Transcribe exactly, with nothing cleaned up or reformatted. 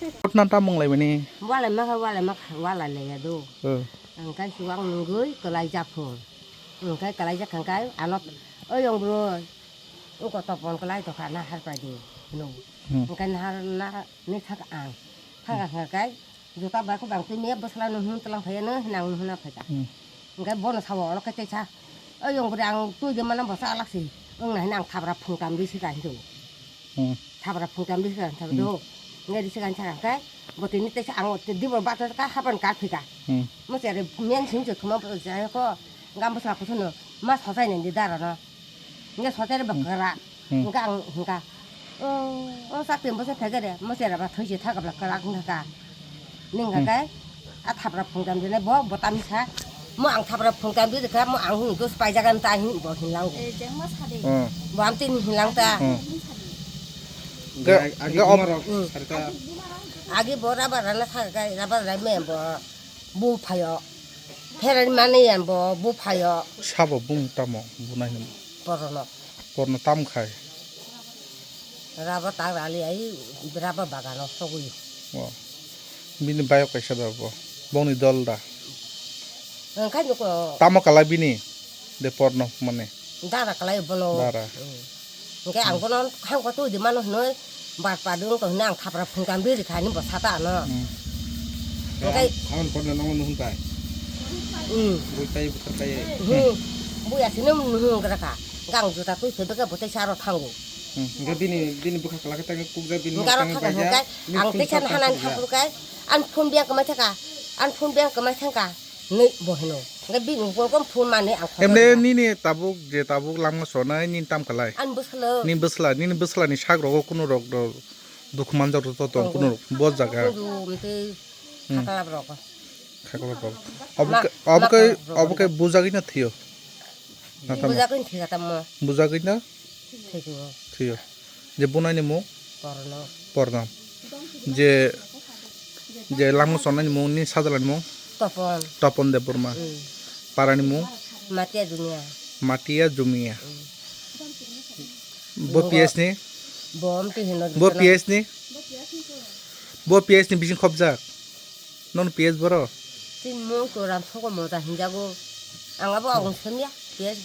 Kotna tamung lai mani. Walai makha, walai makha, walai lai ya do. Hmm. Ang kai suwang nungui kalai japhung. Ang kai kalai jak ang kai ano, "Oi, yong bro, ungko topon kalai to kha na har pai di," no. Hmm. Ang kai na har na ni thak ang. Thak ang kai. Juta bai ko bang twi me bwsla no hun tlang phai no hinang no huna phai ka. Hmm. Ang kai bono sawo olo kai tei sa. "Oi, yong bro, ang twi de mana bwsa alak si." Ang na hinang thabra phung tam di si ka hindu. Hmm. Thabra phung tam di si ka hindu. Hmm. Ngai di si ka hindu kai. Bo tini tei sa ang di bo ba ka hapan ka phai ka. Hmm. Mo chere men sing je khuma bo jai ko. Gam bwsla ko sono ma sojai nang di dara no. Nge sotere ba kara. Hmm. Nge ang hingka. Oh, oh, sak tem bose phege de. Mo sera ba thoi se thaka ba kara hingka. Ning ka kai. A thapra phung jam jene bo, bo tami sa. Mo ang thapra phung jam de ka, mo ang hing dos pai jagan ta hing bo hing lang. Eh, jeng ma sa de. Hmm. Bo am tin hing lang ta. Hmm. Ga, ga op. Hmm. Agi bo raba rana sa kai, raba rai me bo. Bu phayo. Pherani mani yan bo, bu phayo. Sabo bung tamo, bu nai nang. Porono. Porno tam khai. Raba tak rali ai, raba bagano sogwi. Wa. Bini bayok kaisa da bo. Bongni dol da. Engkai nuko. Tamo kala bini. De porno mane. Dara kalai bono. Dara. Hmm. Hingke ang bono hangko twi di mano hinoi bar pa dung to hinoi ang thapra phung kam biri kha ni bo sata ano. Hmm. Hingke ang porno nong nuhun pai. Hmm. Bui pai bukhar pai. Hmm. Bui asino nuhun kara kha. Hingke ang juta twi phebe ka bo tei saro thango. Hmm. Hingke bini, bini bukha kala khe tang kukjak bini. Hingke aro thang thaka baja, hingke ang tei san hanan thapur kai. An phone biang kamai thaka. An phone biang kamai thangka. Nui bo hino. Hingke bini bo kom phone mani ang khotoi. Emne nini tabuk je tabuk lama sonai nini tam kalai. An bwsalo. Nini bwsla, nini bwsla ni sak rogo kuno rok do dukhu manjak rok to tong kuno rok bo jaga. Kudu mte Hmm. Khaklap rok. Khaklap rok. Obo ke, obo ke, obo ke bujagwi na thiyo. Na tamo? Bujagwi thiga tamo. Bujagwi na? Thigo. Thiyo. Je bunai ni mung? Porno. Porno. Je, je langmo sonai ni mung ni sajala ni mung? Topon. Topon Debbarma. Hmm. Para ni mung? Matia Jumia. Matia Jumia. Hmm. Bo P S ni? Bo amti hino. Bo P S ni? Bo P S ni bising khobjak. Non P S boro? Tin mung to ram soko moja hinjago. Ang abo agong semya P S.